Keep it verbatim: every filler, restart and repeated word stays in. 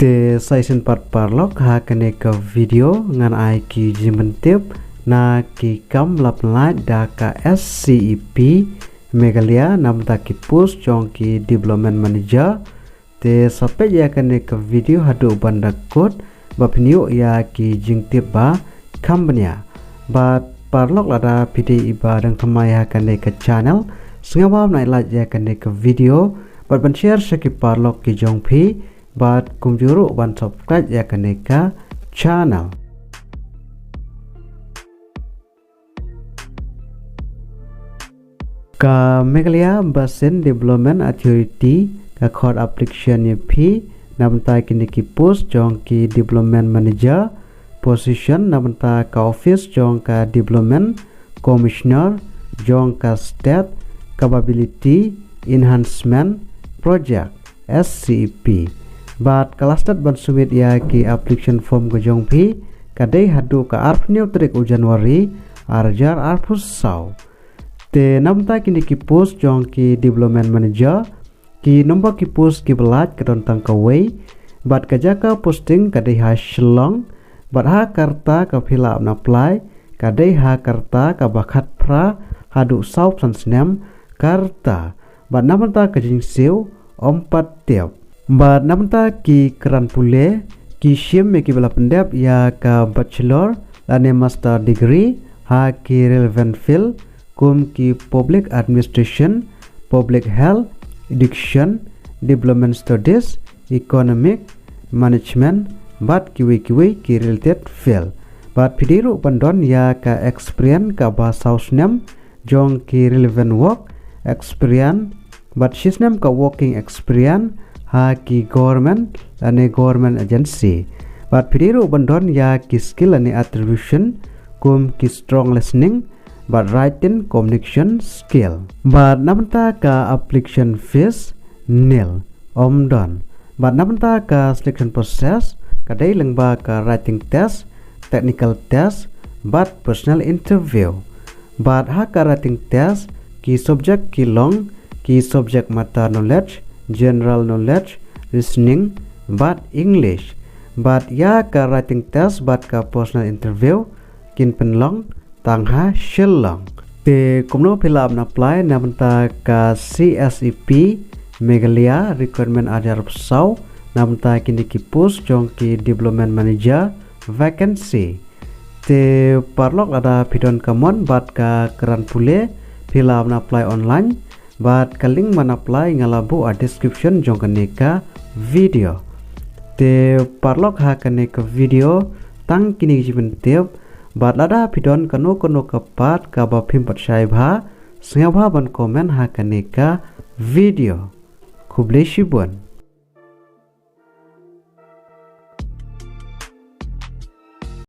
Te sa shisien pat paralok, ha kane ka video ngan ai ki jingpyntip na ki kam ba la pynlait da ka S C E P Meghalaya na bynta ki post jong ki Development Manager. Te sa peit ïa kane ka video haduh ban da kut ba phin ïoh ïa ki jingtip ba kham bniah. Bad paralok, lada phi dei i ba dang thymmai ha kane ka channel, sngewbha ban ai like ïa kane ka video bad ban share sha ki paralok ki jong phi, bad kumjuh ruh ban subscribe ïa kane ka channel. Ka Meghalaya Basin Development Authority ka khot application ïa phi na bynta kine ki post jong ki Development Manager, position na bynta ka office jong ka Development Commissioner jong ka State Capability Enhancement Project, S C E P. Bad ka last date ban submit ïa ki application form ka jong phi ka dei haduh ka arphew tarik u January arhajar arphew saw. Te na bynta kine ki post jong ki Development Manager, ki nombor ki post ki ba lait ka don tang kawei, bad ka jaka posting ka dei ha Shillong, bad ha ka rta ka phi lah ban apply ka dei ha ka rta kaba khatphra haduh sawphew san snem ka rta, bad na bynta ka jingsiew ym pat tip. Bad na bynta ki kyrdan pule, ki shim ïa ki ba la pyndep ïa ka bachelor lane master degree ha ki relevant field kum ki public administration, public health, education, development studies, economic, management, bad kiwei kiwei ki related field. Bad phi dei ruh ban don ïa ka experience kaba saw snem jong ki relevant work experience, bad shisnem ka working experience ha ki government lane government agency. Bad phi dei ruh ban don ïa ki skill lane attribution kum ki strong listening bad writing communication skill. Bad na bynta ka application fees nil, ym don. Bad na bynta ka selection process ka dei lyngba ka writing test, technical test, bad personal interview. Bad ha ka writing test ki subject ki long ki subject matter knowledge, general knowledge, reasoning, bad English. Bad ïa ka writing test bad ka personal interview kin pynlong tang ha Shillong. Te kumno phi lah ban apply na bynta ka C S E P Meghalaya recruitment arhajar arphew saw na bynta kine ki post jong ki Development Manager vacancy. Te paralok, lada phi don ka mon bad ka kyrdan pule, phi lah ban apply online, bad ka link ban apply nga la buh ha description jong kane ka video. Te paralok, ha kane ka video tang kine ki jingpyntip, bad lada phi don kano kano ka part kaba phim pat shai bha, sngewbha ban comment ha kane ka video. Khublei shibun.